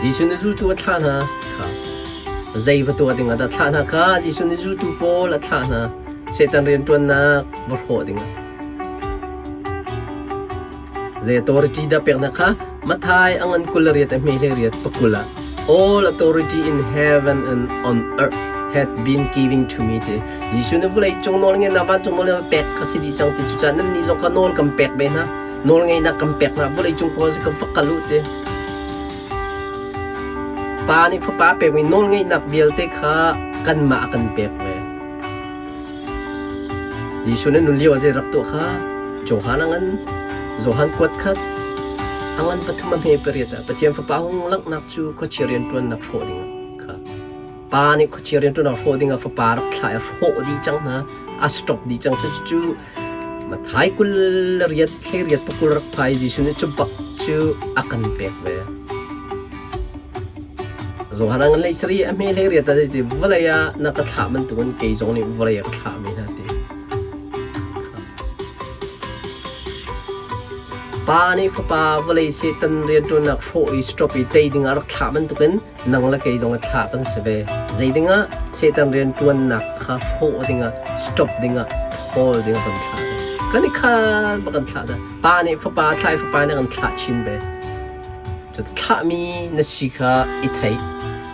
Jesuh nih zultu a thlah hna kha zei va tuah dingah dah thlah hna kha Jesuh nih zultu pawl a thlah hna. Satan rianṭuannak va hrawh dingah. Zei authority dah pek hna kha Matthai a ngan 20 riat a hme hlei riat pakul ah All authority in heaven and on earth had been given to me ti Jesuh nih vawlei cung nawl ngeihnak vancung nawl ngeihnak pek kha si dih cang ti cucaah nannih zong kha nawl kan pek ve hna nawl ngeihnak kan pek hna vawlei cung khua si kan va kal u ti Pa nih Fapa pekmi nawl ngeihnak vialte kha kanmah a kan pek ve. Jesuh nih nun lio ah zei rak tuah kha Johan a ngan. Johan kuat khat a ngan pathum a hme pariat ah Pathian Fapa hung langhnak cu khuachia rianṭuannak hrawh ding kha Pa nih khuachia rianṭuannak hrawh ding ah Fapa rak thlah i hrawh dih cang hna a stop dih cang cucu Matthai 20 le riat hlei riat pakul rak phai Jesuh nih cu bak cu a kan pek ve. Johan a ngan lei sari a hme hlei riat ah ti vawlei ah na ka thlah bantukin kei zong nih vawlei ah ka thlah ve hna ti. Pa nih fapa vawlei Satan rianṭuannak hrawh i stop i tei dingah rak thlah bantukin nang le kei zong a thlah kan si ve. Zei dingah Satan rianṭuannak kha hrawh dingah stop dingah thawl dingah kan thlah ve. Kan i khan bak kan thlah dah. Pa nih fapa thlah i fapa nih kan thlah chin ve. Cu thlahmi na si kha i theih.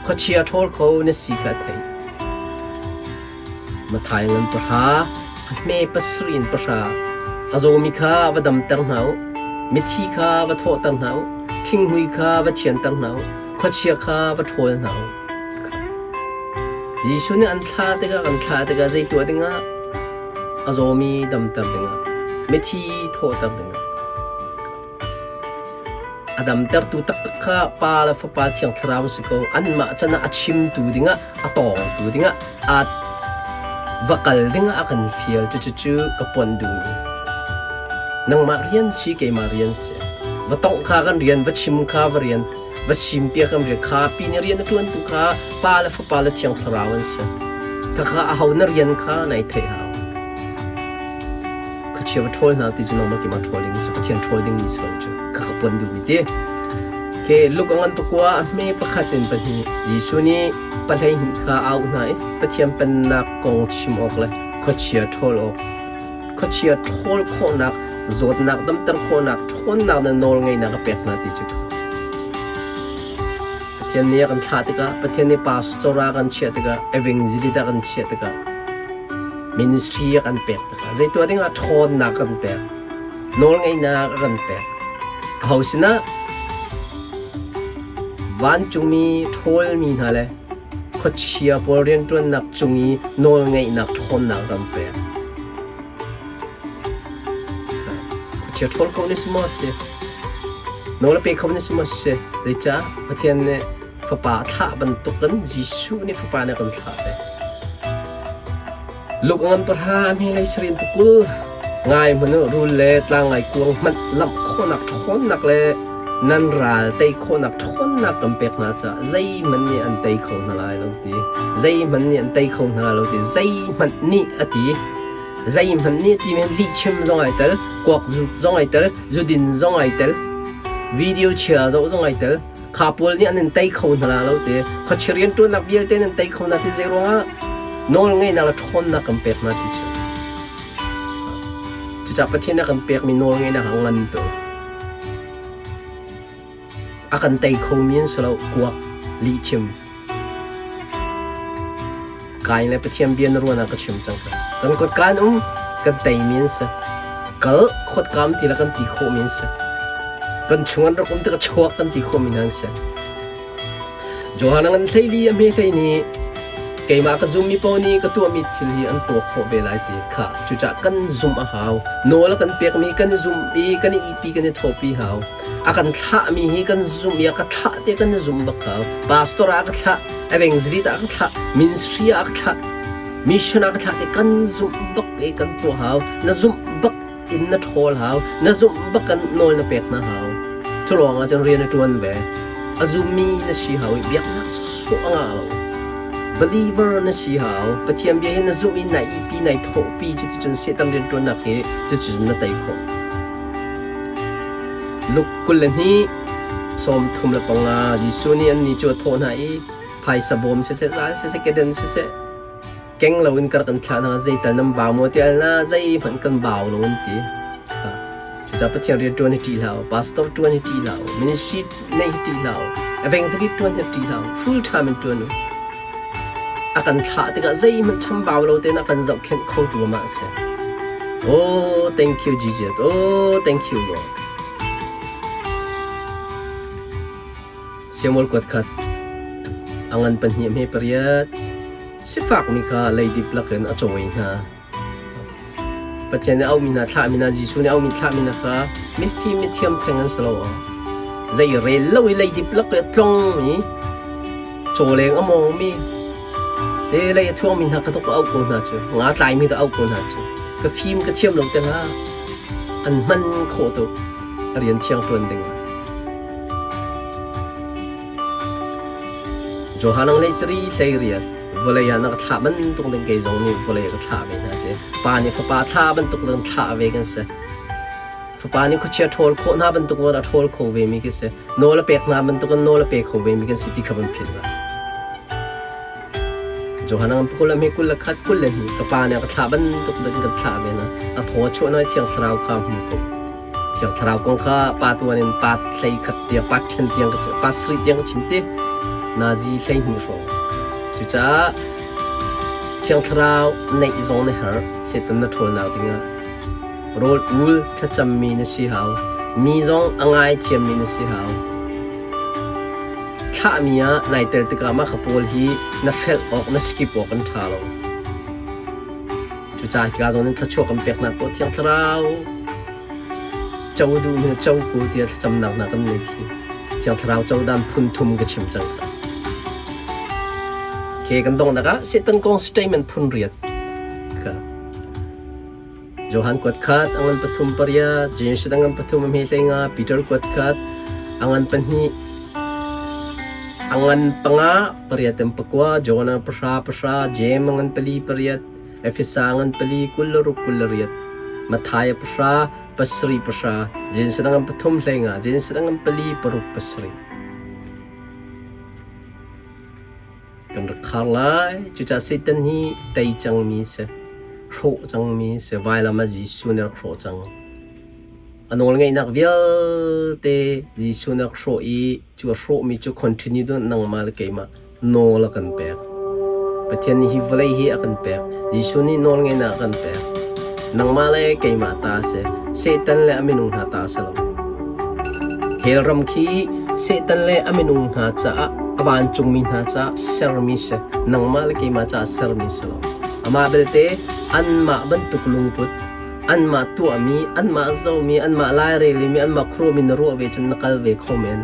Khuachia ṭhawl kho na si kha thei. Matthai ngan pahra, a hme pasarih in pahra. A zawmi kha va damter hna u, mithi kha va thawhter hna u, thinghmui kha va thianter hna u, khuachia kha va ṭhawl hna u. Jesuh nih an thlah tikah kan thlah tikah zei tuah dingah a zawmi damter dingah, mithi thawhter dingah. A damtertu taktak kha Pa le Fapa Thiang Thlarau si ko. Anmah can ah a chimtu dingah, a tawngtu dingah, a va kal dingah a kan fial. Cucu ka pon duhmi. Nangmah rian si, keimah rian si. Va tongh kha kan rian, va chim kha va rian, va simpiak kan rian. Kha pi nih rian a ṭuantu kha Pa le Fapa le Thiang Thlarau an si. Khakha aho na rian kha nai theih hau. Khuachia va ṭhawl hna ti cu nangmah keimah ṭhawl ding cu Pathian ṭhawl ding mi si lo cu ka ka pon duhmi ti. Ke Luke a ngan pakua a hme pakhat in pahnih Jesuh nih pahlei hnih kha a auh hna i Pathian pennak kong chim awk le khuachia ṭhawl awk khuachia ṭhawl khawhnak zawtnak damter khawhnak ṭhawnnak le nawl ngeihnak a pek hna ti cu Pathian nih a kan thlah tikah Pathian nih pastor ah kan chiah tikah evangelist ah kan chiah tikah ministry a kan pek tikah zei tuah dingah ṭhawnnak kan pek nawlngeihnak a kan pek aho sinah vancungmi ṭhawlmi hna le khuachia pawl rianṭuannak cung i nawlngeihnak ṭhawnnak kan pek khuachia ṭhawl kho ni si maw si nawl a pe kho ni si maw si zeicah Pathian nih fapa a thlah bantukin Jesuh nih fapa nih a kan thlah ve Luk ngan pahra hmelei sarin pakul ngai hmanh u rul le tlangai kuang hmanh lamh khawhnak ṭhawnnak le nan ral tei khawhnak ṭhawnnak kan pek hna caah zeihmanh nih an tei kho hna lai lo ti zeihmanh nih an tei kho hna lo ti zeihmanh nih a ti zeihmanh nih ti men lihchim zong ai tel kuak zuk zong ai tel zudin zong ai tel video chia zoh zong ai tel Kha pawl nih an in tei kho hna la lo ti. Khuachia rianṭuannak vialte nan tei kho hna ti zei ruangah nawl ngeihnak le ṭhawnnak kan pek hna ti cu. Cucaah Pathian nih a kan pekmi nawl ngeihnak a ngan tuk. A kan tei khomi an si lo, kuak, lihchim. Kain le Pathian bia na ruahnak ka chim cang ka. Kan kut kan um, kan teimi an si. Kal khot kam ti le kan ti khawhmi an si. Kan chung an rak um tikah chuak kan ti khawhmi hna an si. Johan ngan hleili a hme hlei nih keimah ka zummi paoh nih ka tuahmi thil hi an tuah khawh ve lai ti kha cucaah kan zumh a hau. Nawl a kan pekmi kan i zumh i kan i ihpi kan i thawhpi hau. A kan thlahmi hi kan zumh i a ka thlah te kan i zumh bak hau. Pastor ah a ka thlah, evangelist ah a ka thlah, ministry ah a ka thlah, mission ah a ka thlah ti kan zumh bak i kan tuah hau. Na zumh bak in na ṭhawl hau. Na zumh bak kan nawl na pek hna hau. Cu lawng ah cun rian a ṭuan ve. A zummi na si hau i biaknak sawh a ngah lo. Believer na si hau. Pathian bia hi na zumh i na ihpi, nai thawhpi cuticun Satan rianṭuannak hi cuticun na tei khawh. Luke 22. 35 Jesuh nih annih cu a thawh hna i, Phaisa bawm siseh, zal siseh, keden siseh, keng loin kar kan thlah hna, zeital nan bau maw ti al na zeihmanh kan bau lo an ti. Cucaah Pathian rian ṭuan hi ṭih hlah u, pastor ṭuan hi ṭih hlah u, ministry neih hi ṭih hlah u, evangelist ṭuan hi ṭih hlah u, full time in ṭuan u. A kan thlah tikah zeihmanh chambau lo tein a kan zohkhenh khotu amah a si. Oh, thank you Jesus. Oh, thank you Lord. Samuel kuat khat a ngan pahnih hme pariat sifakmi kha leidip lakin a cawi hna. Pathian nih auhmi hna thlahmi hna Jesuh nih auhmi thlahmi hna kha mifim mithiam theng an si lo. Zei rel lo i leidip lak i a tlongmi cawleng a mawngmi te lei a thuangmi hna kha tuk auh ko hna cu nga tlaimi dah auh ko hna cu ka fim ka thiam lo te hlah an hman khawh tuk a rian thiang ṭuan ding ah. Johan ang lei sari hlei riat vawlei ah na ka thlah bantuk ding kei zong nih vawlei ka thlah ve hna te pa nih fapa thlah bantuk ding thlah ve kan si fapa nih khuachia ṭhawl khawh hna bantuk in a ṭhawl kho ve mi kan si nawl a pek hna bantuk in nawl a pe kho ve mi kan si ti kha van philh hlah Johan ang kul le 21 22 ka pa nih a ka thlah bantuk ding kan thlah ve hna a thaw a chuah na thiang thlarau kha hmu ko Thiang Thlarau kong kha pa tuan in pa hlei khat tiang, pa ṭhen tiang, pa sarih tiang ka chim ti. Nazi 12 hrawng. Cucaah Thiang Thlarau neih zong na herh, Satan na ṭhawlnak dingah. Rawl ul thlacammi na si hau. Mi zong a ngaithiammi na si hau. Thlahmi ah nai tel tikah mah kha pawl hi na hrelh awk, na skip awk an ṭha lo. Cucaah hika zawn in thluachuah kan peknak poah Thiang Thlarau co duh hna co ku tiah thlacamnak hna kan nei khi. Thiang Thlarau codan phun thum ka chim cang kha. Okay, kan donghnak ah Satan kong statement phun riat kha. Johan kuat khat angan pathum pariat, James angan pathum a hme hlei Peter kuat khat angan pahnih angan panga pariat em pakua, Jonah pahra pahra, James angan pali pariat, Efesa ngan pali 26 28, Matthai pahra pasarih pahra, Jesuh ngan pathum hleinga, Jesuh ngan pali paruk pasarih. Kan rak khar lai. Cucaah Satan hi tei cangmi si, hrawh cangmi si, vailam ah Jesuh nih a rak hrawh cang. A nawlngeihnak vialte Jesuh nih a rak hrawh i cu a hrawhmi cu continue nangmah le keimah nawl a kan pek. Pathian nih hi vawlei hi a kan pek. Jesuh nih nawlngeihnak a kan pek. Nangmah le keimah ta a si. Satan le a minung hna ta a si lo. Hell ram khi Satan le a minung hna caah a vancungmi hna caah sermi si. Nangmah le keimah caah sermi si lo. Amah belte anmah bantuk lungput, anmah tuahmi, anmah zohmi, anmah lairelimi, anmah khuaruahmi na ruah ve cun na kal ve kho men.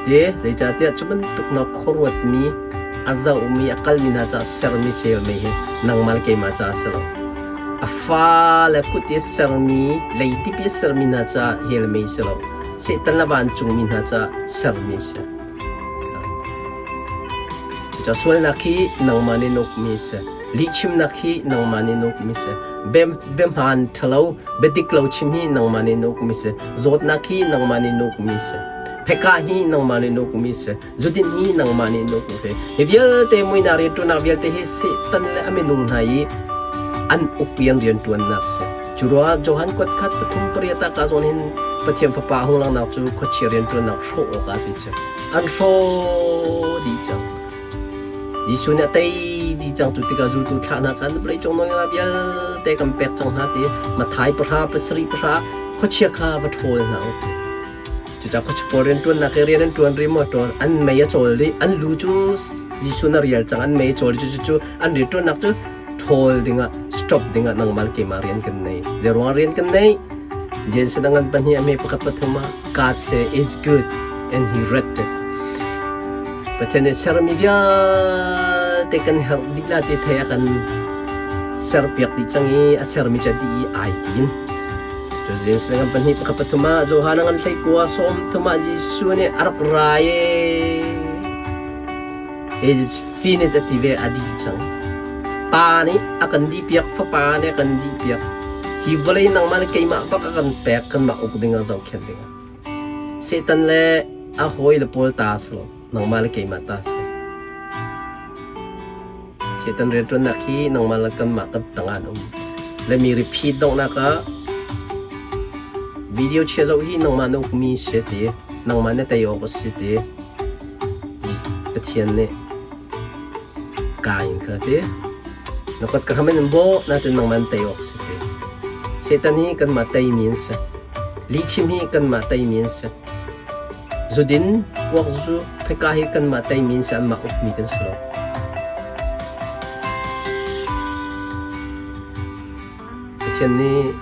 Te, zeicahtiah cu bantuk na khuaruatmi, a zohmi, a kalmi hna caah sermi selmi hi nangmah le keimah caah a si lo. A fale kut i sermi, leidip i sermi hna caah helmi si lo. Satan le vancungmi hna caah sermi a si. Cucaah sualnak hi nangmah nih na ukmi a si. Lihchimnak hi nangmah nih na ukmi a si. Biahmaan ṭhalo, biadik lo chim hi nangmah nih na ukmi a si. Zawtnak hi nangmah nih na ukmi a si. Phekah hi nangmah nih na ukmi a si. Zudin hi nangmah nih na ukmi a si. Hi vialte muinak rianṭuannak vialte hi Satan le a minung hna i an ukpi an rianṭuannak a si. Cu ruangah Johan kuat khat pathum pariat ah ka zawn hin Pathian Fapa hung langhnak cu khuachia rianṭuannak hrawh awkah ti cu an hrawh dih cang. Jesuh nih a tei dih cang tu tikah zultu thlah hna khan vawleicung nawlngeihnak vialte kan pek cang hna ti Matthai pahra pasarih pahra khuachia kha va ṭhawl hna u. Cucaah khuachia pawl rianṭuannak i rian an ṭuan rih maw ṭuan an mei a cawl rih an lu cu Jesuh na rial cang an mei a cawl rih cu cu an rianṭuannak cu ṭhawl dingah stop dingah nangmah le keimah rian kan nei. Zeiruangah rian kan neih? Jensen a ngan pahnih a hme pakhat pathum ah God say is good and he read it. Pathian nih sermi vialte kan herh dih la ti thei a kan serpiak dih cang i a sermi cu a dih i ai tin. Cu Jensen ngan pahnih pakhat pathum ah Johan a ngan hlei kua sawm thum ah Jesuh nih a rak ra i Is finit a ti ve a dih cang. Pa nih a kan dihpiak, fapa nih a kan dihpiak. Hi vawlei nangmah le keimah bak a kan pek, kanmah uk ding ah zohkhenh ding ah. Satan le a hawi le pawl ta si lo. Nangmah le keimah ta si. Satan rianṭuannak hi nangmah le kanmah kan tangah an um. Le mi repeat donghnak ah video chia zoh hi nangmah na ukmi si ti, nangmah na tei awk a si ti. Pathian nih ka in kha ti. Na kot ka hram in bawh natin nangmah na tei awk si ti. Satan hi kanmah teimi an si. Lihchim hi kanmah teimi an si. Zudin, kuakzu, pheka hi kanmah teimi an si, anmah ukmi kan si lo. Pathian nih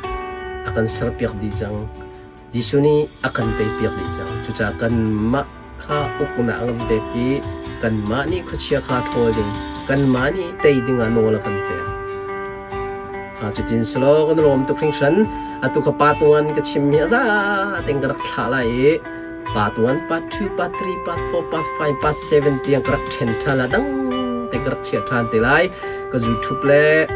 a kan serpiak dih cang. Jesuh nih a kan teipiak dih cang. Cucaah kanmah kha uknak a kan pek i kanmah nih khuachia kha ṭhawl ding, kanmah nih tei dingah nawl a kan pek. Cutin selaw kan lawm tuk hringhran. Atu kha part 1 ka chim hi a za tein ka rak thlah lai i part 1, part 2, part 3, part 4, part 5, part 7 tiang ka rak ṭhen ṭhan la dang te ka rak chiah ṭhan te lai. Ka YouTube le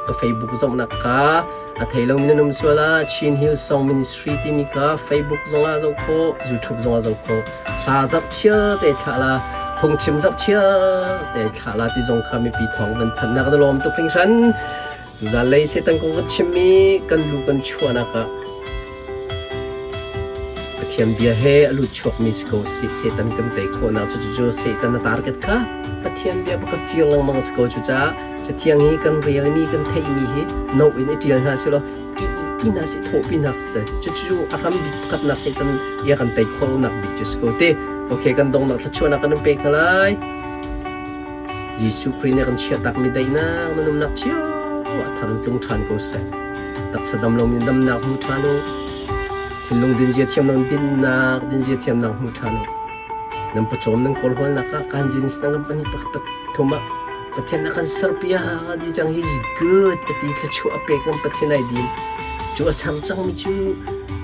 ka Facebook zongnak kha a thei lomi nan um sual ah Chin Hill Song Ministry timi kha Facebook zongah zoh khawh, YouTube zongah zoh khawh. Hla zarh chia te thlah la, phungchim zarh chia te thlah la ti zong kha mipi thawng van phannak na lawm tuk hringhran. Tuzan lei Satan kong kan chimmi kan lu kan chuahnak ah Pathian bia he a lut chuakmi si ko si Satan kan tei khawhnak cu cu Satan a target kha Pathian bia baka fir lengmang si ko cu caah Cathiang hi kan relmi kan theihmi hi no in i ṭial hna selaw i pi hna sih thawhpi hna seh cucu a hram bik pakhatnak Satan ia kan tei khawhnak bik cu si ko te. Okay, kan donghnak thluachuahnak kan in pek hna lai. Jesuh Khrih nih a kan chiahtakmi daihnak nan umnak cio a thar in tlung ṭhan ko seh. Taksa dam lomi damnak hmu ṭhan u. Thinlung dinzia thiam lo dinnak dinzia thiamnak hmu ṭhan u. Nan pawcawm nan kawlhawlnak ah kan jeans nan kan pahnih pakhat pathum ah Pathian a kan serpiak dih cang. He is good a ti thluachuah a pek kan Pathian ai din. Cu a ser cangmi cu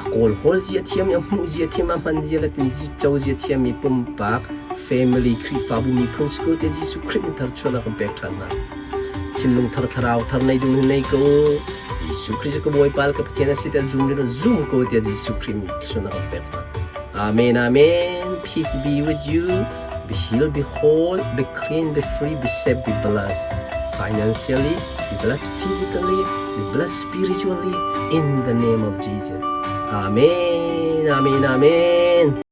a kawlhawl zia thiam i a hmuh zia thiam a hman zia le tin co zia thiammi pumpak family Khrihfabu miphun si ko tiah Jesuh Khrih min thar chuahnak kan pek ṭhan hna. Thinlung thar thlarau thar nei ding nei ko. Jesuh Khrih cu ka Bawipa le ka Pathian a si tiah zum rin zum ko tiah Jesuh Khrih min thluachuahnak kan pek hna. Amen amen. Peace be with you. Be healed, be whole, be clean, be free, be safe, be blessed financially, be blessed physically, be blessed spiritually in the name of Jesus. Amen, amen, amen.